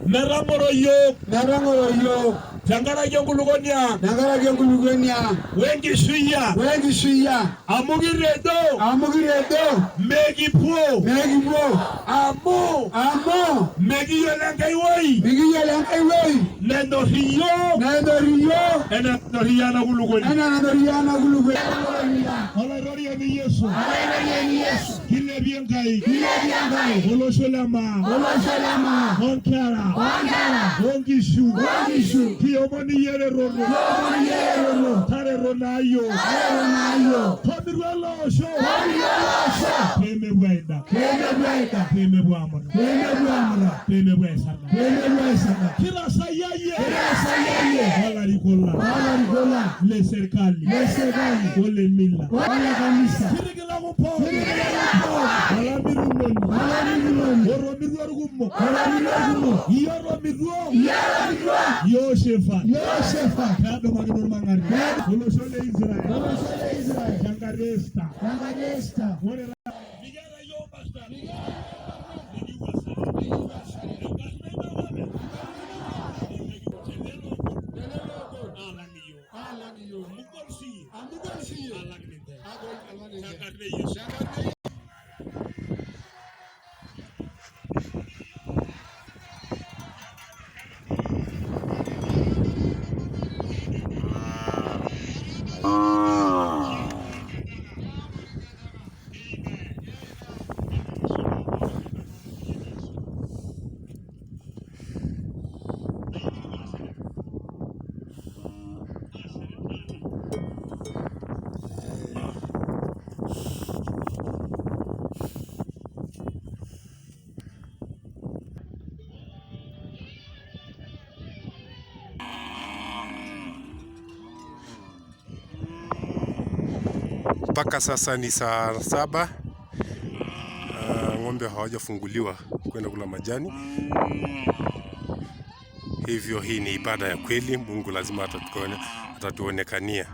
Metang'oro iyiook. Metang'oro iyiook. Tenkaraki enkulukuoni ang'. Tenkaraki enkulukuoni ang'. Wenkishui ang'. Wenkishui ang'. Amu kitejo. Amu kitejo. Mekipuo. Mekipuo. Amu. Amu. Mekiyiolo enkae wuei. Mikiyiolo enkae wuei. Nenyor iyiook. Nenyor iyiook. Enaa enanyor iyiook ena kulukuoni. Enaa enanyor iyiook ena kulukuoni. Olaitoriani Yesu. Olaitoriani Yesu. Kilepie Enkai. Kilepie Enkai. Olosho le maa. Olosho le maa. Onkera. Onkera. Onkishu. Onkishu. Kiomon iyie eretoto. Kiomon iyie eretoto. Tareto naa iyiook. Tareto naa iyiook. Tomiru ele osho. Tomiru ele osho. Pee mepuo aida. Pee mepuo aida. Pee mepuo aamuta. Pee mepuo aamuta. Pee mepuo aisarda. Pee mepuo aisarda. Kitasayia iyie. Kitasayia iyie. Olarikok lang. Olarikok lang. Le serkali. Le serkali. Ole mila. Ole kanisa. Kitigilaku pooki. Olamitunoni. Olamitunoni. Otomitua irkumok. Otomitua irkumok. Iyie otomitua. Iyie otomitua. Yosefa. Yosefa. Peedumakino irmang'ati. Olosho le Israel. Olosho le Israel. Tenkata e Esta. Tenkata e Esta. Ore mikiata iyiook pastani. Nikiu asare. Enkarna ino ake openy. Telelo ogol. Alang iyiook. Alang iyiook. Amu igol siiyie. Amu igol siiyie. Alang ninche. Alang ninche. Tenkarna e Yesu. Mpaka sasa ni saa 7. Ng'ombe hawajafunguliwa kwenda kula majani. Hivyo hii ni ibada ya kweli. Mungu lazima atatuonekania.